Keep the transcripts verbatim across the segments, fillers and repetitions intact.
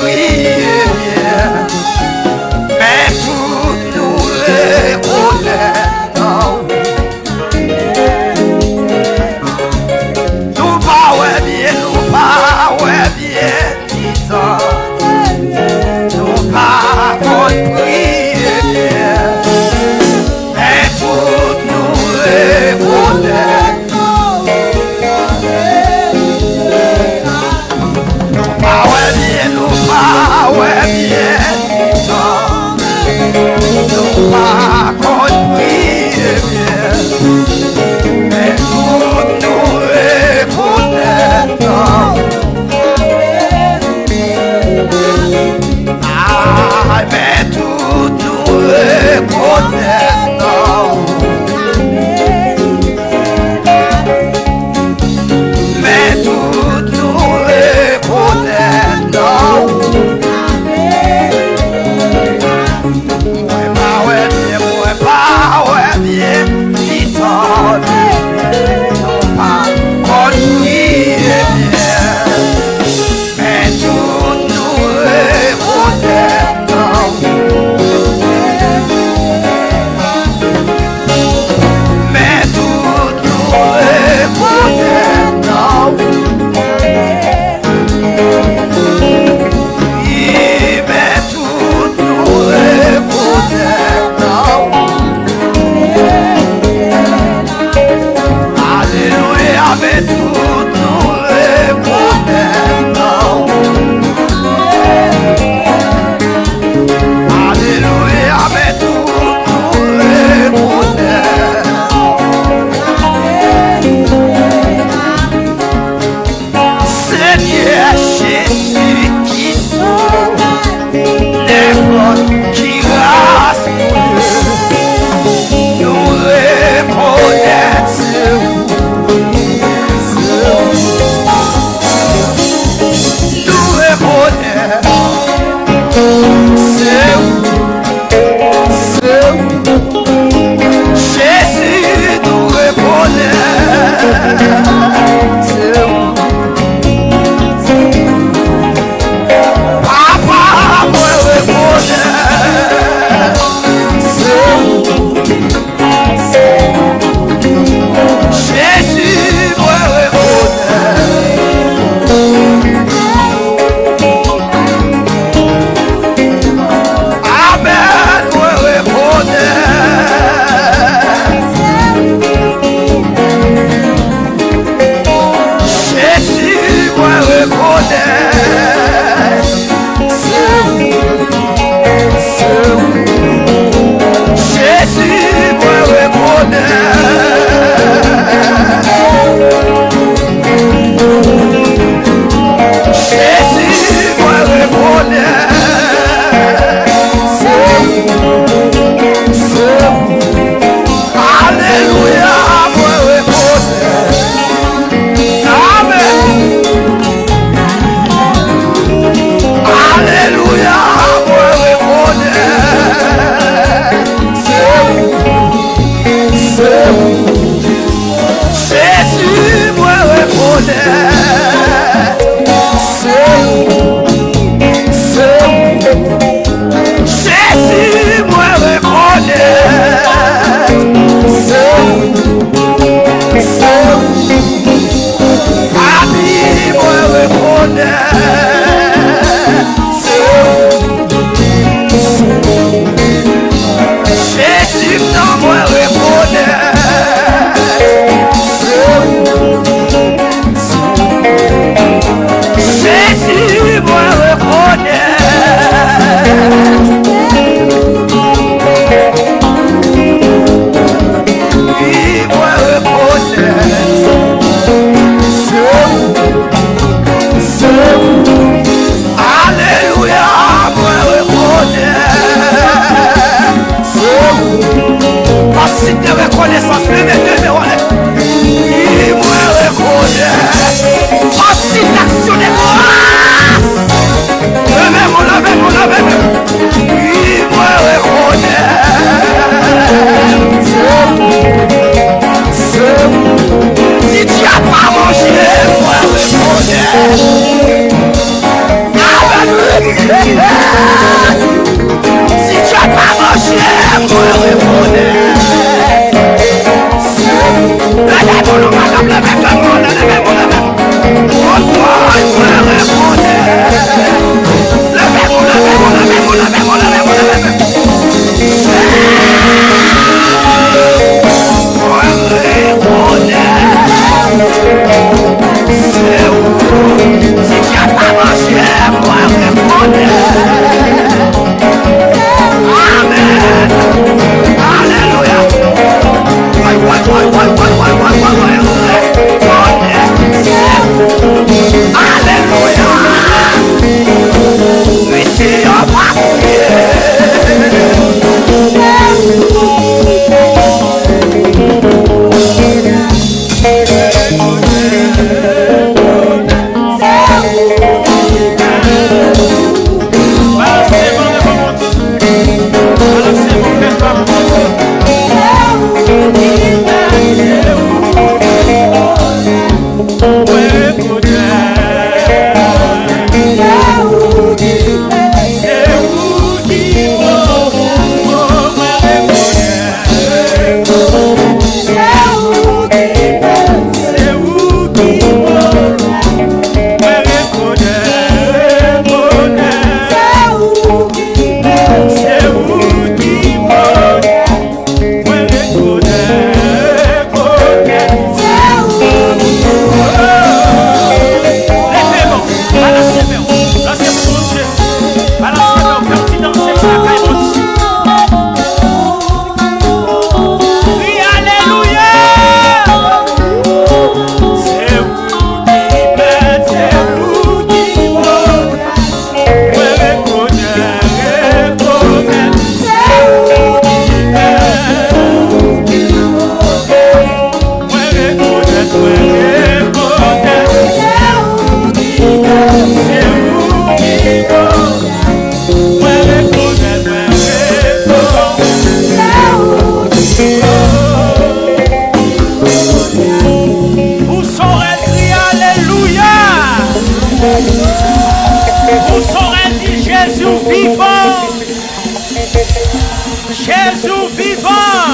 priye, men tout nou rekonèt. Nou pa wè byen, nou pa wè byen, titan. Nou pa konn priye, men tout nou rekonèt. Nou pa wè byen, nou pa Mwen rekonèt, rekonèt. Leve men w, balanse men w, lanse pou Bondye. Balanse men w, fè yon ti danse lakay Bondye. Kri alelouya! Se ou ki mèt, se ou ki bon. Mwen rekonèt, rekonèt, se ou ki mèt. Mwen rekonèt, mwen rekonèt, se ou ki mèt, se ou ki bon. Mwen rekonèt, mwen rekonèt, se ou ki bon. Ou sore kriye alelouya. Ou sore di Jezi vivan. Jezi vivan.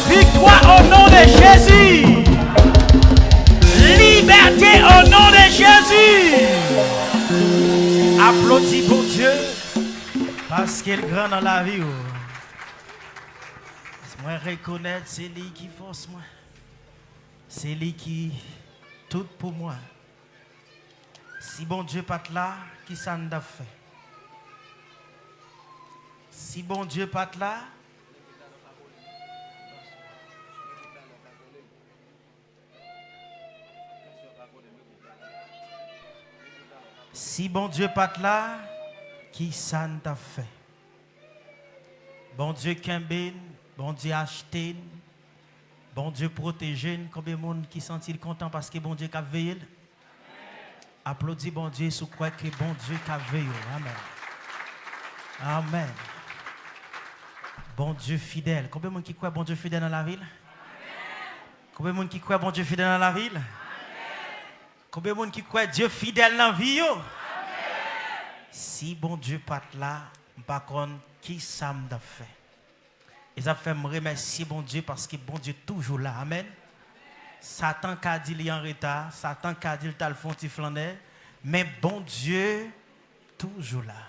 Viktwa o non de Jezi. Libète o non de Jezi. Aplodi Bondye paske l gran nan lavi w. Mwen rekonèt se li ki fòs mwen. Se li ki tout pou mwen. Si Bondye pa t la, kisa n t ap fè? Si Bondye pa t la, si Bondye pa t la, kisa n t ap fè? Bondye kenbe n, Bondye achte n, Bondye pwoteje n. Konbyen moun ki santi l kontan paske Bondye k ap veye l? Aplodi Bondye si w kwè ke Bondye ka veye w. Amèn. Amèn. Bondye fidèl. Konbyen moun ki kwè Bondye fidèl nan lavi l? Konbyen moun ki kwè Bondye fidèl nan lavi l? Konbyen moun ki kwè Dye fidèl nan vi yo? Si Bondye pa t la, m pa konn ki sa m t ap fè. E sa fè m remèsye Bondye paske Bondye toujou la. Amèn. Satan ka di li an reta, Satan ka di l t al fè yon ti flannè, men Bondye toujou la.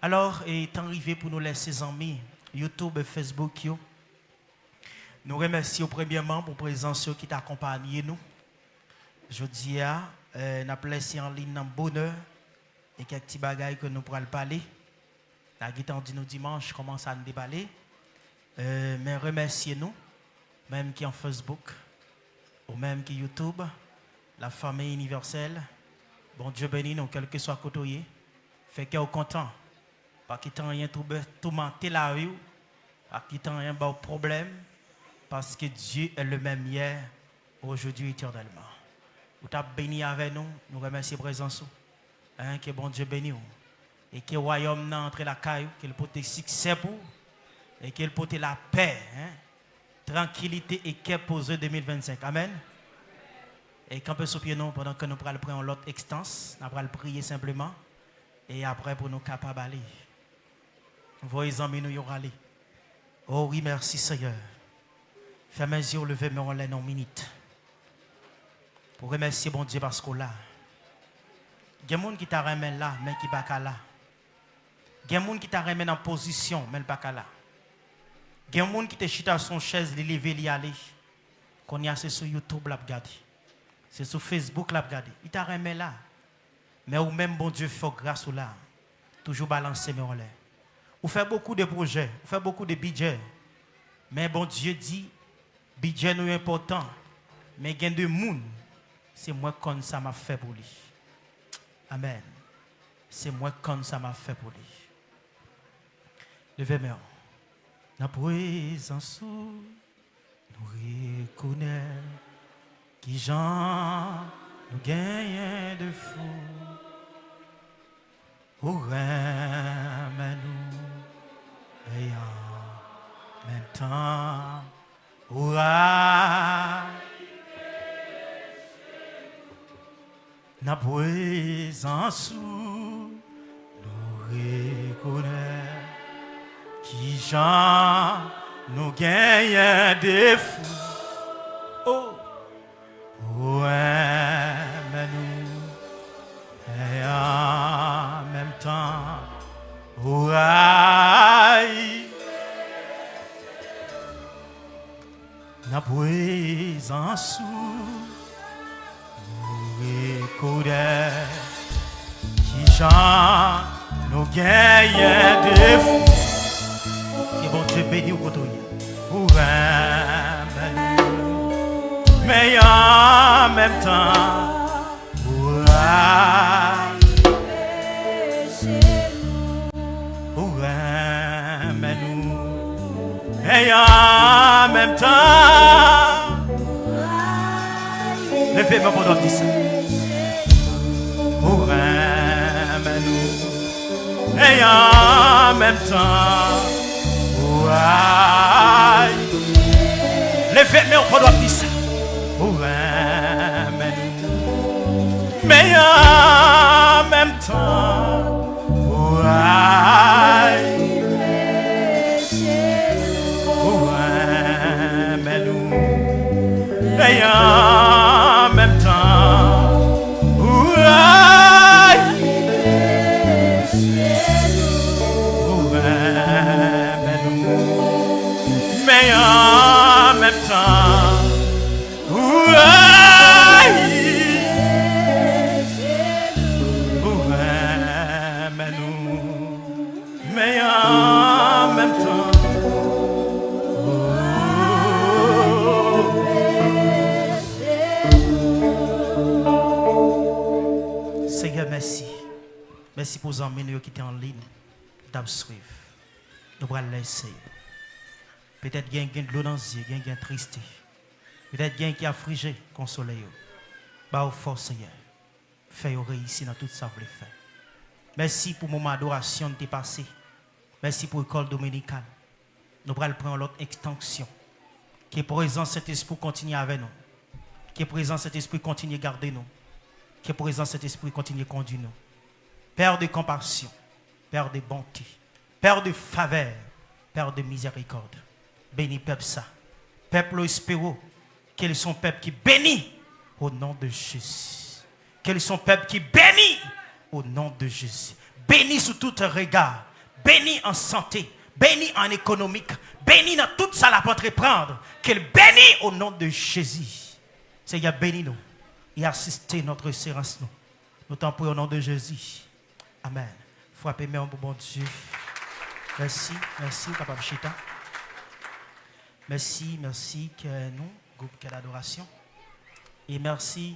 Alò, e tan rive pou nou lèse zanmi YouTube e Facebook yo. Nou remèsye yo premyèman pou prezans yo ki t akonpanye nou. Jodi a, eh, n ap lèse an liy nan bonè. E kèk ti bagay ke nou pral pale. N a gentan di nou dimanch kòman sa n te pale. Eh, men remèsye nou, menm ki an Facebook, ou menm ki YouTube, la famille universelle, Bondye beni nou, kèlkeswa kote w ye. Fè kè w kontan. Pa kite anyen toube, toumante lavi w. Pa kite anyen ba w pwoblèm. Parce que Dieu est le même hier, aujourd'hui, éternellement. Ou t ap beni avè nou, nou remèsye prezans ou. Hein, ke Bondye beni w. E ke wayòm nan antre lakay ou, ke l pote siksè pou ou. E ke l pote lapè, hein, trankilite e kè poze de mil vennsenk. Amèn. E kanpe sou pye nou pandan ke nou pral pran yon lòt enstans. N a pral priye senpleman. E apre pou nou kapab ale. Voye zanmi nou yo ale. Oh wi, mèsi Senyè. Fèmen zye w, leve men w anlè nan yon minit. Pou remèsye Bondye paske w la. Gen moun ki ta renmen la, men ki pa ka la. Gen moun ki ta renmen nan pozisyon, men l pa ka la. Gen moun ki te chita sou yon chèz, li leve, li ale. Kounye a se sou YouTube l ap gade. Se sou Facebook l ap gade. Li ta renmen la. Men ou menm, Bondye fè w gras ou la. Toujou balanse men w anlè. Ou fè bokou de pwojè, ou fè bokou de bidjè. Men Bondye di, bidjè nou yo enpòtan. Men gen de moun, se mwen k konn sa m ap fè pou li. Amèn. Se mwen k konn sa m ap fè pou li. Leve men w. Nan prezans ou, nou rekonèt kijan nou genyen defo. Ou renmen nou, e an menm tan, ou rayi Nan prezans ou, nou rekonèt kijan nou genyen defo. Oh! Ou renmen nou, men an menm tan, ou rayi. Nan prezans ou, nou rekonèt kijan nou genyen defo. Ke Bondye beni w kote w ye. Ou renmen nou, men an menm tan, ou rayi. Ou renmen nou, men an menm tan. Leve men w pandan w ap di sa. Ou renmen nou, men an menm tan, ou rayi. Leve men w pandan w ap di sa. Ou renmen nou, men an menm tan, ou rayi. Ou renmen nou, men an menm tan, ou rayi. Ou renmen nou, men an menm tan, ou rayi. Ou renmen nou, men an menm tan, ou Senyè, mèsi. Mèsi pou zanmi nou yo ki te an liy, ki t ap swiv. Nou pral lèse yo. Petèt gen, gen dlo nan zye, gen, gen triste. Petèt gen ki aflije, konsole yo. Ba yo fòs, Senyè. Fè yo reyisi nan tout sa w vle fè. Mèsi pou moman adorasyon n te pase. Mèsi pou lekòl dominikal. Nou pral pran yon lòt ekstansyon. Ke prezans Sentespri kontinye avè nou. Ke prezans Sentespri kontinye gade nou. Ke prezans Sentespri kontinye kondui nou. Père de compassion, Père de bonté, Père de faveur, Père de miséricorde. Beni pèp sa. Pèp Lo Espero, ke l se yon pèp ki beni o non de Jezi. Ke l se yon pèp ki beni o non de Jezi. Beni sou tout rega, beni an sante, beni an ekonomik, beni nan tout sa l ap antreprann. Ke l beni o non de Jezi. Senyè, beni nou e asiste notre séance nou. Nou tanpri o non de Jezi. Amèn. Frape men w pou Bondye. Mèsi, mèsi, ou kapab chita. Mèsi, mèsi, kè nou, gwoup kè dadorasyon. E mèsi.